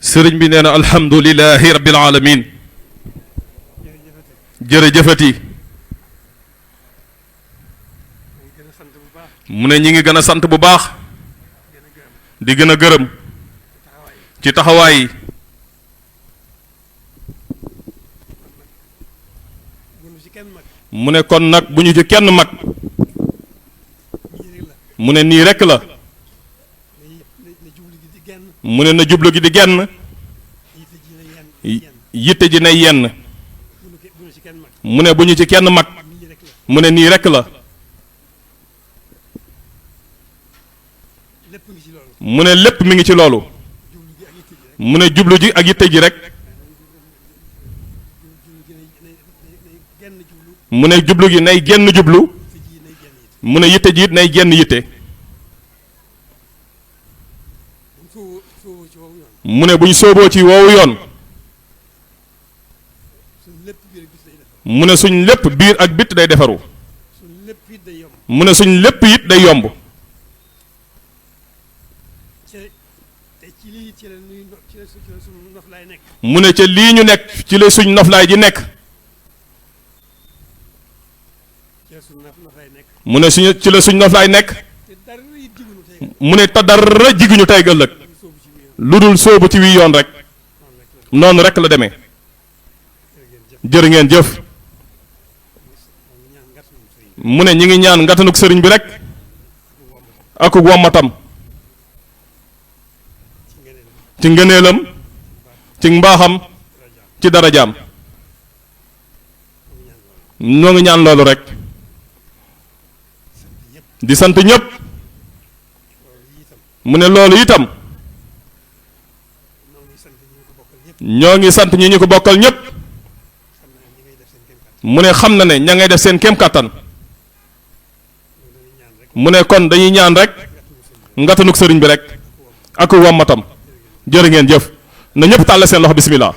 sëriñ bi nee na alhamdulilahi rabbil alamin jërëjëfati mu ne ñi ngi gën a sant bu baax di gën a gërëm ci taxawaay yi mu ne kon nag bu ñu ci kenn mag mu ne nii rekk la mu ne na jublu gi di genn yitte ji nay yenn mu ne bu ñu ci kenn mag mu ne nii rekk la mu ne lépp mi ngi ci loolu mu ne jublu ji ak yitte ji rek mu ne jublu gi nay genn jublu mu ne yitte ji it nay genn yitte mu ne bu ñu sooboo ci woowu yoon mu ne suñ lépp biir ak bitt day defaru mu ne suñ lépp it day yomb mu ne ca lii ñu nekk ci la suñ noflaay ji nekk mu ne suñu ci la suñ noflaay nekk mu ne te dara jiguñu tey ëllëg lu dul sóobu ci wii yoon rek noonu rek la demee jërë ngeen jëf mu ne ñi ngi ñaan ngatanuk sëriñ bi rek ak wommatam ci ngëneelam ci mbaaxam ci darajaam ñoo ngi ñaan loolu rek di sant ñëpp mu ne loolu itam ñoo ngi sant ñi ñu ko bokkal ñëpp mu ne xam na ne ña ngay def seen kéem kàttan mu ne kon dañuy ñaan rek ngatanuk sëriñ bi rek ak wommatam jërë ngeen jëf na ñëpp tàll seen loxo bismillah